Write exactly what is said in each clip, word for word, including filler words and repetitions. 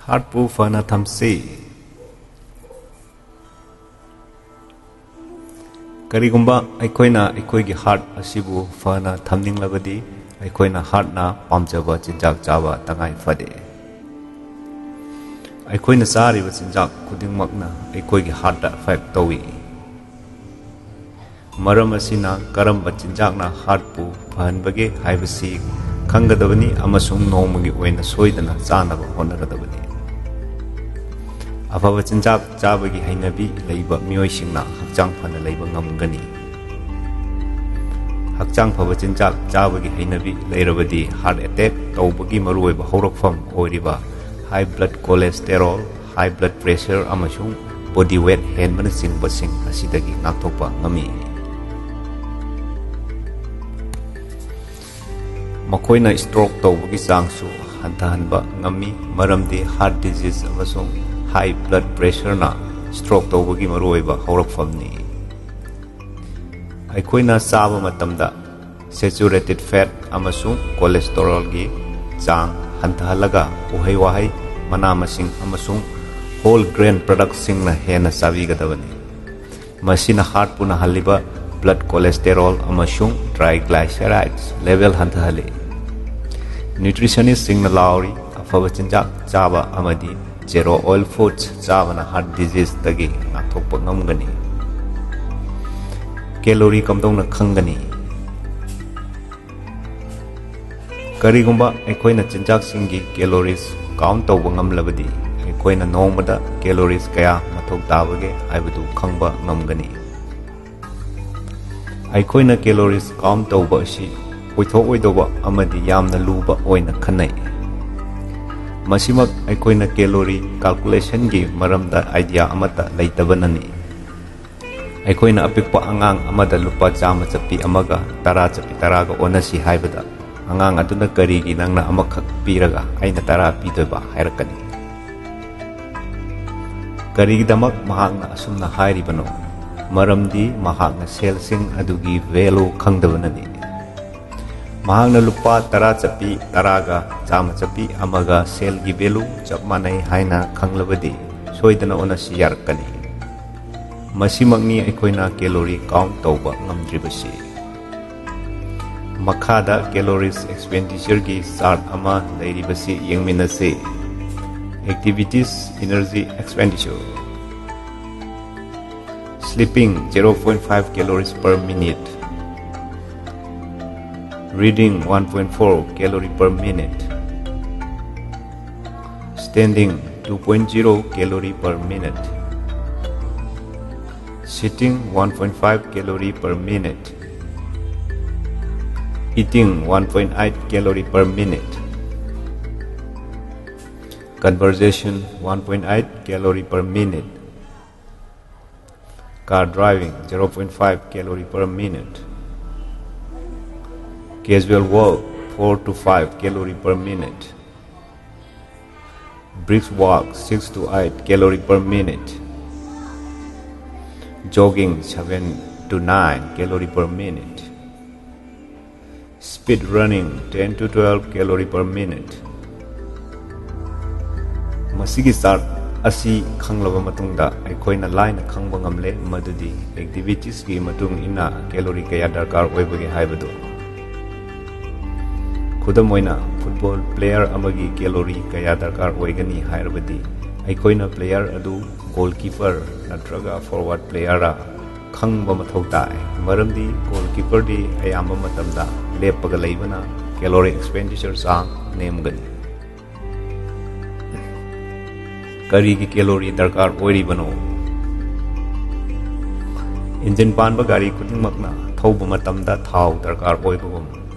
ꯍꯥꯔꯠꯄꯨ ꯐꯅ ꯊꯝꯁꯤ꯫ ꯀꯔꯤꯒꯨꯝꯕ ꯑꯩꯈꯣꯏꯅ ꯑꯩꯈꯣꯏꯒꯤ ꯍꯥꯔꯠ ꯑꯁꯤꯕꯨ ꯐꯅ ꯊꯝꯅꯤꯡꯂꯕꯗꯤ, ꯑꯩꯈꯣꯏꯅ ꯍꯥꯔꯠꯅ ꯄꯥꯝꯖꯕ ꯆꯤꯟꯖꯥꯛ ꯆꯥꯕ ꯇꯉꯥꯏ ꯐꯗꯦ꯫ ꯑꯩꯈꯣꯏꯅ ꯆꯥꯔꯤꯕ ꯆꯤꯟꯖꯥꯛ ꯈꯨꯗꯤꯡꯃꯛꯅ ꯑꯩꯈꯣꯏꯒꯤ ꯍꯥꯔꯠꯇ ꯑꯦꯐꯦꯛ ꯇꯧꯏ꯫ ꯃꯔꯝ ꯑꯁꯤꯅ, ꯀꯔꯝꯕ ꯆꯤꯟꯖꯥꯛꯅ ꯍꯥꯔꯠꯄꯨ ꯐꯍꯟꯕꯒꯦ ꯍꯥꯏꯕꯁꯤ ꯈꯪꯒꯗꯕꯅꯤ ꯑꯃꯁꯨꯡ ꯅꯣꯡꯃꯒꯤ ꯑꯣꯏꯅ ꯁꯣꯏꯗꯅ ꯆꯥꯅꯕ ꯍꯣꯠꯅꯒꯗꯕꯅꯤ꯫ ꯑꯐꯕ ꯆꯤꯟꯖꯥꯛ ꯆꯥꯕꯒꯤ ꯍꯩꯅꯕꯤ ꯂꯩꯕ ꯃꯤꯑꯣꯏꯁꯤꯡꯅ ꯍꯛꯆꯥꯡ ꯐꯅ ꯂꯩꯕ ꯉꯝꯒꯅꯤ꯫ ꯍꯛꯆꯥꯡ ꯐꯕ ꯆꯤꯟꯖꯥꯛ ꯆꯥꯕꯒꯤ ꯍꯩꯅꯕꯤ ꯂꯩꯔꯕꯗꯤ, ꯍꯥꯔꯠ ꯑꯦꯇꯦꯛ ꯇꯧꯕꯒꯤ ꯃꯔꯨꯑꯣꯏꯕ ꯍꯧꯔꯛꯐꯝ ꯑꯣꯏꯔꯤꯕ high blood cholesterol, high blood pressure ꯑꯃꯁꯨꯡ ꯕꯣꯗꯤ ꯋꯦꯠ ꯍꯦꯟꯕꯅꯆꯤꯡꯕꯁꯤꯡ ꯑꯁꯤꯗꯒꯤ ꯉꯥꯛꯊꯣꯛꯄ ꯉꯝꯃꯤ꯫ ꯃꯈꯣꯏꯅ ꯁ꯭ꯇ꯭ꯔꯣꯛ ꯇꯧꯕꯒꯤ ꯆꯥꯡꯁꯨ ꯍꯟꯊꯍꯟꯕ ꯉꯝꯃꯤ, ꯃꯔꯝꯗꯤ ꯍꯥꯔꯠ ꯗꯤꯖꯤꯖ ꯑꯃꯁꯨꯡ ꯍꯥꯏ ꯕ꯭ꯂꯗ ꯄ꯭ꯔꯦꯁꯔꯅ ꯁ꯭ꯇ꯭ꯔꯣꯛ ꯇꯧꯕꯒꯤ ꯃꯔꯨꯑꯣꯏꯕ ꯍꯧꯔꯛꯐꯝꯅꯤ꯫ ꯑꯩꯈꯣꯏꯅ ꯆꯥꯕ ꯃꯇꯝꯗ ꯁꯦꯆꯨꯔꯦꯇꯦꯗ ꯐꯦꯠ ꯑꯃꯁꯨꯡ ꯀꯣꯂꯦꯁꯇꯦꯔꯣꯜꯒꯤ ꯆꯥꯡ ꯍꯟꯊꯍꯜꯂꯒ, ꯎꯍꯩ ꯋꯥꯍꯩ, ꯃꯅꯥ ꯃꯁꯤꯡ ꯑꯃꯁꯨꯡ ꯍꯣꯜ ꯒ꯭ꯔꯦꯟ ꯄ꯭ꯔꯗꯛꯁꯤꯡꯅ ꯍꯦꯟꯅ ꯆꯥꯕꯤꯒꯗꯕꯅꯤ꯫ ꯃꯁꯤꯅ ꯍꯥꯔꯠꯄꯨ ꯅꯥꯍꯜꯂꯤꯕ ꯕ꯭ꯂꯗ ꯀꯣꯂꯦꯁꯇꯦꯔꯣꯜ ꯑꯃꯁꯨꯡ ꯇ꯭ꯔꯥꯏꯒ꯭ꯂꯥꯏꯁꯦꯔꯥꯏꯗꯁ ꯂꯦꯚꯦꯜ ꯍꯟꯊꯍꯜꯂꯤ꯫ ꯅ꯭ꯌꯨꯇ꯭ꯔꯤꯁꯅꯤꯁꯁꯤꯡꯅ ꯂꯥꯎꯔꯤ, "ꯑꯐꯕ ꯆꯤꯟꯖꯥꯛ ꯆꯥꯕ ꯑꯃꯗꯤ ꯖꯦꯔꯣ ꯑꯣꯏꯜ ꯐꯨꯗꯁ ꯆꯥꯕꯅ ꯍꯥꯔꯠ ꯗꯤꯖꯤꯖꯇꯒꯤ ꯉꯥꯛꯊꯣꯛꯄ ꯉꯝꯒꯅꯤ"꯫ ꯀꯦꯂꯣꯔꯤ ꯀꯝꯗꯧꯅ ꯈꯪꯒꯅꯤ? ꯀꯔꯤꯒꯨꯝꯕ ꯑꯩꯈꯣꯏꯅ ꯆꯤꯟꯖꯥꯛꯁꯤꯡꯒꯤ ꯀꯦꯂꯣꯔꯤꯁ ꯀꯥꯎꯟ ꯇꯧꯕ ꯉꯝꯂꯕꯗꯤ, ꯑꯩꯈꯣꯏꯅ ꯅꯣꯡꯃꯗ ꯀꯦꯂꯣꯔꯤꯁ ꯀꯌꯥ ꯃꯊꯧ ꯇꯥꯕꯒꯦ ꯍꯥꯏꯕꯗꯨ ꯈꯪꯕ ꯉꯝꯒꯅꯤ꯫ ꯑꯩꯈꯣꯏꯅ ꯀꯦꯂꯣꯔꯤꯁ ꯀꯥꯎꯟ ꯇꯧꯕ ꯑꯁꯤ ꯑꯣꯏꯊꯣꯛꯑꯣꯏꯗꯧꯕ ꯑꯃꯗꯤ ꯌꯥꯝꯅ ꯂꯨꯕ ꯑꯣꯏꯅ ꯈꯟꯅꯩ꯫ ꯃꯁꯤꯃꯛ ꯑꯩꯈꯣꯏꯅ ꯀꯦꯂꯣꯔꯤ ꯀꯥꯜꯀꯨꯂꯦꯁꯟꯒꯤ ꯃꯔꯝꯗ ꯑꯥꯏꯗꯤꯌꯥ ꯑꯃꯠꯇ ꯂꯩꯇꯕꯅꯅꯤ꯫ ꯑꯩꯈꯣꯏꯅ ꯑꯄꯤꯛꯄ ꯑꯉꯥꯡ ꯑꯃꯗ ꯂꯨꯄꯥ ꯆꯥꯝꯃ ꯆꯠꯄꯤ ꯑꯃꯒ ꯇꯔꯥ ꯆꯠꯄꯤ ꯇꯔꯥꯒ ꯑꯣꯟꯅꯁꯤ ꯍꯥꯏꯕꯗ, ꯑꯉꯥꯡ ꯑꯗꯨꯅ "ꯀꯔꯤꯒꯤ ꯅꯪꯅ ꯑꯃꯈꯛ ꯄꯤꯔꯒ ꯑꯩꯅ ꯇꯔꯥ ꯄꯤꯗꯣꯏꯕ?" ꯍꯥꯏꯔꯛꯀꯅꯤ꯫ ꯀꯔꯤꯒꯤꯗꯃꯛ ꯃꯍꯥꯛꯅ ꯑꯁꯨꯝꯅ ꯍꯥꯏꯔꯤꯕꯅꯣ? ꯃꯔꯝꯗꯤ ꯃꯍꯥꯛꯅ ꯁꯦꯜꯁꯤꯡ ꯑꯗꯨꯒꯤ ꯚꯦꯂꯨ ꯈꯪꯗꯕꯅꯅꯤ꯫ ꯃꯍꯥꯛꯅ ꯂꯨꯄꯥ ꯇꯔꯥ ꯆꯠꯄꯤ ꯇꯔꯥꯒ ꯆꯥꯝꯃ ꯆꯠꯄꯤ ꯑꯃꯒ ꯁꯦꯜꯒꯤ ꯚꯦꯂꯨ ꯆꯞ ꯃꯥꯟꯅꯩ ꯍꯥꯏꯅ ꯈꯪꯂꯕꯗꯤ ꯁꯣꯏꯗꯅ ꯑꯣꯟꯅꯁꯤ ꯌꯥꯔꯛꯀꯅꯤ꯫ ꯃꯁꯤꯃꯛꯅꯤ ꯑꯩꯈꯣꯏꯅ ꯀꯦꯂꯣꯔꯤ ꯀꯥꯎꯟ ꯇꯧꯕ ꯉꯝꯗ꯭ꯔꯤꯕꯁꯤ꯫ ꯃꯈꯥꯗ ꯀꯦꯂꯣꯔꯤꯁ ꯑꯦꯛꯁꯄꯦꯟꯗꯤꯆꯔꯒꯤ ꯆꯥꯔꯠ ꯑꯃ ꯂꯩꯔꯤꯕꯁꯤ ꯌꯦꯡꯃꯤꯟꯅꯁꯤ꯫ Activities Energy Expenditure. Sleeping, zero point five calories per minute. Reading, one point four calorie per minute. Standing, two point zero calorie per minute. Sitting, one point five calorie per minute. Eating, one point eight calorie per minute. Conversation, one point eight calorie per minute. Car driving, zero point five calorie per minute. Casual walk, four to five calorie per minute. Brisk walk, six to eight calorie per minute. Jogging, seven to nine calorie per minute. Speed running, ten to twelve calorie per minute. ꯃꯁꯤꯒꯤ chart ꯑꯁꯤ ꯈꯪꯂꯕ ꯃꯇꯨꯡꯗ ꯑꯩꯈꯣꯏꯅ ꯂꯥꯏꯅ ꯈꯪꯕ ꯉꯝꯂꯦ ꯃꯗꯨꯗꯤ ꯑꯦꯛꯇꯤꯚꯤꯇꯤꯁꯀꯤ ꯃꯇꯨꯡ ꯏꯟꯅ ꯀꯦꯂꯣꯔꯤ ꯀꯌꯥ ꯗꯔꯀꯥꯔ ꯑꯣꯏꯕꯒꯦ ꯍꯥꯏꯕꯗꯨ꯫ ꯈꯨꯗꯝ ꯑꯣꯏꯅ, ꯐꯨꯠꯕꯣꯜ ꯄ꯭ꯂꯦꯌꯔ ꯑꯃꯒꯤ ꯀꯦꯂꯣꯔꯤ ꯀꯌꯥ ꯗꯔꯀꯥꯔ ꯑꯣꯏꯒꯅꯤ ꯍꯥꯏꯔꯕꯗꯤ, ꯑꯩꯈꯣꯏꯅ ꯄ꯭ꯂꯦꯌꯔ ꯑꯗꯨ ꯒꯣꯜꯀꯤꯄꯔ ꯅꯠꯇ꯭ꯔꯒ ꯐꯣꯔꯋꯥꯔꯗ ꯄ꯭ꯂꯦꯌꯔꯔ ꯈꯪꯕ ꯃꯊꯧ ꯇꯥꯏ, ꯃꯔꯝꯗꯤ ꯒꯣꯜꯀꯤꯄꯔꯗꯤ ꯑꯌꯥꯝꯕ ꯃꯇꯝꯗ ꯂꯦꯞꯄꯒ ꯂꯩꯕꯅ ꯀꯦꯂꯣꯔꯤ ꯑꯦꯛꯁꯄꯦꯟꯗꯤꯆꯔ ꯆꯥꯡ ꯅꯦꯝꯒꯅꯤ꯫ ꯀꯔꯤꯒꯤ ꯀꯦꯂꯣꯔꯤ ꯗꯔꯀꯥꯔ ꯑꯣꯏꯔꯤꯕꯅꯣ? ꯏꯟꯖꯤꯟ ꯄꯥꯟꯕ ꯒꯥꯔꯤ ꯈꯨꯗꯤꯡꯃꯛꯅ ꯊꯧꯕ ꯃꯇꯝꯗ ꯊꯥꯎ ꯗꯔꯀꯥꯔ ꯑꯣꯏꯕꯒꯨꯝ,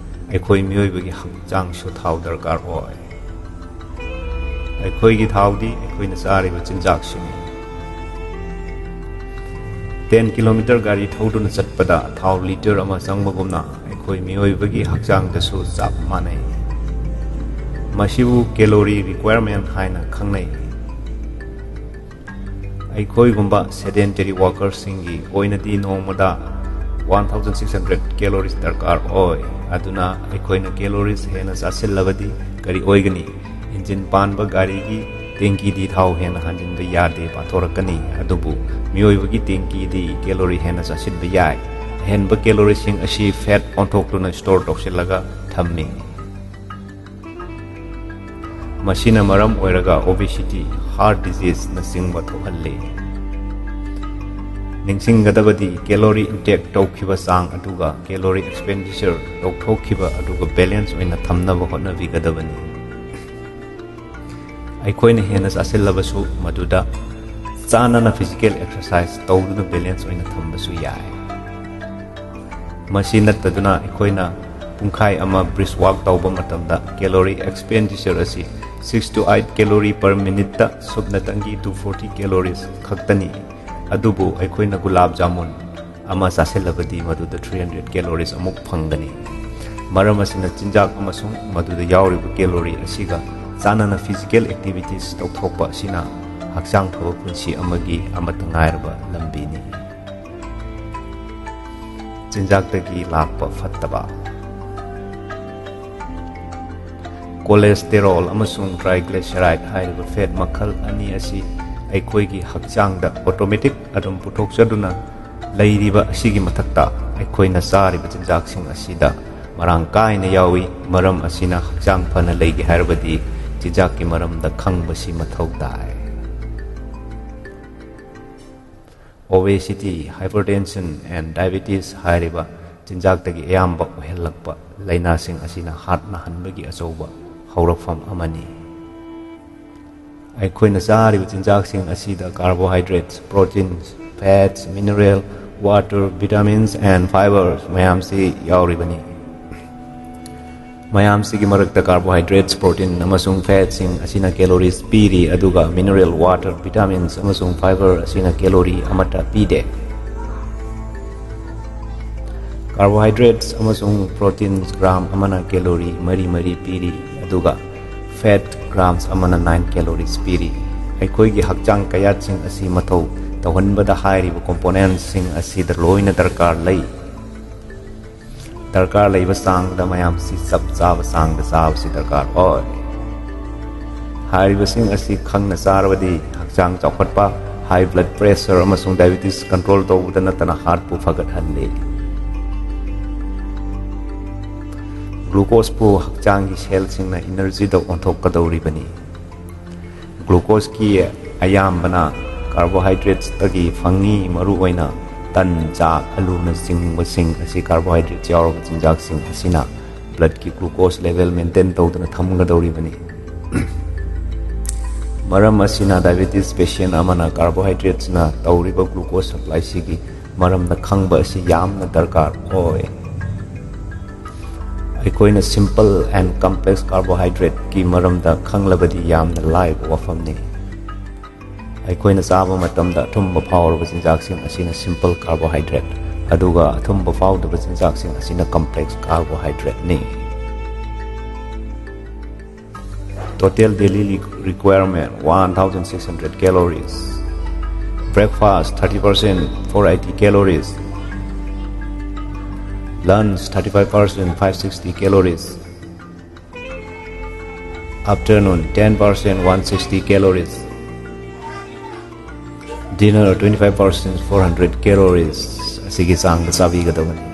ꯑꯩꯈꯣꯏ ꯃꯤꯑꯣꯏꯕꯒꯤ ꯍꯛꯆꯥꯡꯁꯨ ꯊꯥꯎ ꯗꯔꯀꯥꯔ ꯑꯣꯏ꯫ ꯑꯩꯈꯣꯏꯒꯤ ꯊꯥꯎꯗꯤ ꯑꯩꯈꯣꯏꯅ ꯆꯥꯔꯤꯕ ꯆꯤꯟꯖꯥꯛꯁꯤꯅꯤ꯫ ꯇꯦꯟ ꯀꯤꯂꯣꯃꯤꯇꯔ ꯒꯥꯔꯤ ꯊꯧꯗꯨꯅ ꯆꯠꯄꯗ ꯊꯥꯎ ꯂꯤꯇꯔ ꯑꯃ ꯆꯪꯕꯒꯨꯝꯅ, ꯑꯩꯈꯣꯏ ꯃꯤꯑꯣꯏꯕꯒꯤ ꯍꯛꯆꯥꯡꯗꯁꯨ ꯆꯞ ꯃꯥꯟꯅꯩ꯫ ꯃꯁꯤꯕꯨ ꯀꯦꯂꯣꯔꯤ ꯔꯤꯀ꯭ꯋꯥꯌꯔꯃꯦꯟ ꯍꯥꯏꯅ ꯈꯪꯅꯩ꯫ ꯑꯩꯈꯣꯏꯒꯨꯝꯕ ꯁꯦꯗꯦꯟꯇꯔꯤ ꯋꯥꯀꯔꯁꯤꯡꯒꯤ ꯑꯣꯏꯅꯗꯤ ꯅꯣꯡꯃꯗ one thousand six hundred calories ꯗꯔꯀꯥꯔ ꯑꯣꯏ꯫ ꯑꯗꯨꯅ ꯑꯩꯈꯣꯏꯅ ꯀꯦꯂꯣꯔꯤꯁ ꯍꯦꯟꯅ ꯆꯥꯁꯤꯜꯂꯕꯗꯤ ꯀꯔꯤ ꯑꯣꯏꯒꯅꯤ? ꯏꯟꯖꯤꯟ ꯄꯥꯟꯕ ꯒꯥꯔꯤꯒꯤ ꯇꯦꯡꯀꯤꯗꯤ ꯊꯥꯎ ꯍꯦꯟꯅ ꯍꯥꯟꯖꯤꯟꯕ ꯌꯥꯗꯦ, ꯄꯥꯊꯣꯔꯛꯀꯅꯤ꯫ ꯑꯗꯨꯕꯨ ꯃꯤꯑꯣꯏꯕꯒꯤ ꯇꯦꯡꯀꯤꯗꯤ ꯀꯦꯂꯣꯔꯤ ꯍꯦꯟꯅ ꯆꯥꯁꯤꯟꯕ ꯌꯥꯏ꯫ ꯑꯍꯦꯟꯕ ꯀꯦꯂꯣꯔꯤꯁꯤꯡ ꯑꯁꯤ ꯐꯦꯠ ꯑꯣꯟꯊꯣꯛꯇꯨꯅ ꯁ꯭ꯇꯣꯔ ꯇꯧꯁꯤꯜꯂꯒ ꯊꯝꯃꯤ꯫ ꯃꯁꯤꯅ ꯃꯔꯝ ꯑꯣꯏꯔꯒ obesity, heart diseaseꯅꯆꯤꯡꯕ ꯊꯣꯛꯍꯜꯂꯤ꯫ ꯅꯤꯡꯁꯤꯡꯒꯗꯕꯗꯤ, ꯀꯦꯂꯣꯔꯤ ꯏꯟꯇꯦꯛ ꯇꯧꯈꯤꯕ ꯆꯥꯡ ꯑꯗꯨꯒ ꯀꯦꯂꯣꯔꯤ ꯑꯦꯛꯁꯄꯦꯟꯗꯤꯆꯔ ꯇꯧꯊꯣꯛꯈꯤꯕ ꯑꯗꯨꯒ ꯕꯦꯂꯦꯟꯁ ꯑꯣꯏꯅ ꯊꯝꯅꯕ ꯍꯣꯠꯅꯕꯤꯒꯗꯕꯅꯤ꯫ ꯑꯩꯈꯣꯏꯅ ꯍꯦꯟꯅ ꯆꯥꯁꯤꯜꯂꯕꯁꯨ ꯃꯗꯨꯗ ꯆꯥꯟꯅꯅ ꯐꯤꯖꯤꯀꯦꯜ ꯑꯦꯛꯁꯔꯁꯥꯏꯁ ꯇꯧꯗꯨꯅ ꯕꯦꯂꯦꯟꯁ ꯑꯣꯏꯅ ꯊꯝꯕꯁꯨ ꯌꯥꯏ꯫ ꯃꯁꯤ ꯅꯠꯇꯗꯨꯅ ꯑꯩꯈꯣꯏꯅ ꯄꯨꯡꯈꯥꯏ ꯑꯃ ꯕ꯭ꯔꯤꯁ ꯋꯥꯛ ꯇꯧꯕ ꯃꯇꯝꯗ ꯀꯦꯂꯣꯔꯤ ꯑꯦꯛꯁꯄꯦꯟꯗꯤꯆꯔ ꯑꯁꯤ six to eight calorie per minuteꯇ ꯁꯨꯞꯅꯇꯪꯒꯤ two forty calories ꯈꯛꯇꯅꯤ꯫ ꯑꯗꯨꯕꯨ ꯑꯩꯈꯣꯏꯅ ꯒꯨꯂꯥꯕ ꯖꯥꯃꯨꯟ ꯑꯃ ꯆꯥꯁꯤꯜꯂꯕꯗꯤ ꯃꯗꯨꯗ three hundred calories ꯑꯃꯨꯛ ꯐꯪꯒꯅꯤ꯫ ꯃꯔꯝ ꯑꯁꯤꯅ ꯆꯤꯟꯖꯥꯛ ꯑꯃꯁꯨꯡ ꯃꯗꯨꯗ ꯌꯥꯎꯔꯤꯕ ꯀꯦꯂꯣꯔꯤ ꯑꯁꯤꯒ ꯆꯥꯟꯅꯅ ꯐꯤꯖꯤꯀꯦꯜ ꯑꯦꯛꯇꯤꯚꯤꯇꯤꯁ ꯇꯧꯊꯣꯛꯄ ꯑꯁꯤꯅ ꯍꯛꯆꯥꯡ ꯐꯕ ꯄꯨꯟꯁꯤ ꯑꯃꯒꯤ ꯑꯃꯠꯇ ꯉꯥꯏꯔꯕ ꯂꯝꯕꯤꯅꯤ꯫ ꯆꯤꯟꯖꯥꯛꯇꯒꯤ ꯂꯥꯛꯄ ꯐꯠꯇꯕ꯫ ꯀꯣꯂꯦꯁꯇꯦꯔꯣꯜ ꯑꯃꯁꯨꯡ ꯇ꯭ꯔꯥꯏꯒ꯭ꯂꯤꯁꯦꯔꯥꯏꯗ ꯍꯥꯏꯔꯤꯕ ꯐꯦꯠ ꯃꯈꯜ ꯑꯅꯤ ꯑꯁꯤ ꯑꯩꯈꯣꯏꯒꯤ ꯍꯛꯆꯥꯡꯗ ꯑꯣꯇꯣꯃꯦꯇꯤꯛ ꯑꯗꯨꯝ ꯄꯨꯊꯣꯛꯆꯗꯨꯅ ꯂꯩꯔꯤꯕ ꯑꯁꯤꯒꯤ ꯃꯊꯛꯇ, ꯑꯩꯈꯣꯏꯅ ꯆꯥꯔꯤꯕ ꯆꯤꯟꯖꯥꯛꯁꯤꯡ ꯑꯁꯤꯗ ꯃꯔꯥꯡ ꯀꯥꯏꯅ ꯌꯥꯎꯏ꯫ ꯃꯔꯝ ꯑꯁꯤꯅ ꯍꯛꯆꯥꯡ ꯐꯅ ꯂꯩꯒꯦ ꯍꯥꯏꯔꯕꯗꯤ ꯆꯤꯟꯖꯥꯛꯀꯤ ꯃꯔꯝꯗ ꯈꯪꯕꯁꯤ ꯃꯊꯧ ꯇꯥꯏ꯫ Obesity, hypertension and diabetes ꯍꯥꯏꯔꯤꯕ ꯆꯤꯟꯖꯥꯛꯇꯒꯤ ꯑꯌꯥꯝꯕ ꯑꯣꯏꯍꯜꯂꯛꯄ ꯂꯥꯏꯅꯥꯁꯤꯡ ꯑꯁꯤꯅ ꯍꯥꯔꯠ ꯅꯥꯍꯟꯕꯒꯤ ꯑꯆꯧꯕ ꯍꯧꯔꯛꯐꯝ ꯑꯃꯅꯤ꯫ ꯑꯩꯈꯣꯏꯅ ꯆꯥꯔꯤꯕ ꯆꯤꯟꯖꯥꯛꯁꯤꯡ ꯑꯁꯤꯗ carbohydrates, proteins, fats, mineral, water, vitamins and fibers ꯃꯌꯥꯝꯁꯤ ꯌꯥꯎꯔꯤꯕꯅꯤ꯫ ꯃꯌꯥꯝꯁꯤꯒꯤ ꯃꯔꯛꯇ carbohydrates, protein ꯑꯃꯁꯨꯡ ꯐꯦꯠꯁꯤꯡ ꯑꯁꯤꯅ calories ꯄꯤꯔꯤ, ꯑꯗꯨꯒ mineral, water, vitamins ꯑꯃꯁꯨꯡ fiber ꯑꯁꯤꯅ calorie ꯑꯃꯠꯇ ꯄꯤꯗꯦ꯫ Carbohydrates ꯑꯃꯁꯨꯡ proteins gram ꯑꯃꯅ calorie ꯃꯔꯤ ꯃꯔꯤ ꯄꯤꯔꯤ, ꯑꯗꯨꯒ fat grams ꯑꯃꯅ nine calories ꯄꯤꯔꯤ꯫ ꯑꯩꯈꯣꯏꯒꯤ ꯍꯛꯆꯥꯡ ꯀꯌꯥꯠꯁꯤꯡ ꯑꯁꯤ ꯃꯊꯧ ꯇꯧꯍꯟꯕꯗ ꯍꯥꯏꯔꯤꯕ componentꯁꯤꯡ ꯑꯁꯤꯗ ꯂꯣꯏꯅ ꯗꯔꯀꯥꯔ ꯂꯩ꯫ ꯗꯔꯀꯥꯔ ꯂꯩꯕ ꯆꯥꯡꯗ ꯃꯌꯥꯝꯁꯤ ꯆꯞ ꯆꯥꯕ ꯆꯥꯡꯗ ꯆꯥꯕꯁꯤ ꯗꯔꯀꯥꯔ ꯑꯣꯏ꯫ ꯍꯥꯏꯔꯤꯕꯁꯤꯡ ꯑꯁꯤ ꯈꯪꯅ ꯆꯥꯔꯕꯗꯤ ꯍꯛꯆꯥꯡ ꯆꯥꯎꯈꯠꯄ, high blood pressure ꯑꯃꯁꯨꯡ diabetes control ꯇꯧꯕꯗ ꯅꯠꯇꯅ heartꯄꯨ ꯐꯒꯠꯍꯜꯂꯤ꯫ Glucoseꯄꯨ ꯍꯛꯆꯥꯡꯒꯤ cellꯁꯤꯡꯅ energyꯗ ꯑꯣꯟꯊꯣꯛꯀꯗꯧꯔꯤꯕꯅꯤ꯫ Glucoseꯀꯤ ꯑꯌꯥꯝꯕꯅ carbohydrateꯇꯒꯤ ꯐꯪꯉꯤ, ꯃꯔꯨꯑꯣꯏꯅ ꯇꯟ, ꯆꯥꯛ, ꯑꯂꯨꯅꯆꯤꯡꯕꯁꯤꯡ ꯑꯁꯤ carbohydrate ꯌꯥꯎꯔꯕ ꯆꯤꯟꯖꯥꯛꯁꯤꯡ ꯑꯁꯤꯅ bloodꯀꯤ glucose level maintain ꯇꯧꯗꯨꯅ ꯊꯝꯒꯗꯧꯔꯤꯕꯅꯤ꯫ ꯃꯔꯝ ꯑꯁꯤꯅ diabetes patient ꯑꯃꯅ carbohydrateꯅ ꯇꯧꯔꯤꯕ glucose supplyꯁꯤꯒꯤ ꯃꯔꯝꯗ ꯈꯪꯕ ꯑꯁꯤ ꯌꯥꯝꯅ ꯗꯔꯀꯥꯔ ꯑꯣꯏ꯫ ꯑꯩꯈꯣꯏꯅ simple and complex carbohydrateꯀꯤ ꯃꯔꯝꯗ ꯈꯪꯂꯕꯗꯤ ꯌꯥꯝꯅ ꯂꯥꯏꯕ ꯋꯥꯐꯝꯅꯤ꯫ ꯑꯩꯈꯣꯏꯅ ꯆꯥꯕ ꯃꯇꯝꯗ ꯑꯊꯨꯝꯕ ꯐꯥꯎꯔꯕ ꯆꯤꯟꯖꯥꯛꯁꯤꯡ ꯑꯁꯤꯅ simple carbohydrate, ꯑꯗꯨꯒ ꯑꯊꯨꯝꯕ ꯐꯥꯎꯗꯕ ꯆꯤꯟꯖꯥꯛꯁꯤꯡ ꯑꯁꯤꯅ complex carbohydrateꯅꯤ꯫ Total daily requirement one thousand six hundred calories. Breakfast thirty percent, four eighty calories. Lunch thirty-five percent, five sixty calories. Afternoon ten percent, one sixty calories. Dinner twenty-five percent, four hundred calories. ꯑꯁꯤꯒꯤ ꯆꯥꯡꯗ ꯆꯥꯕꯤꯒꯗꯕꯅꯤ꯫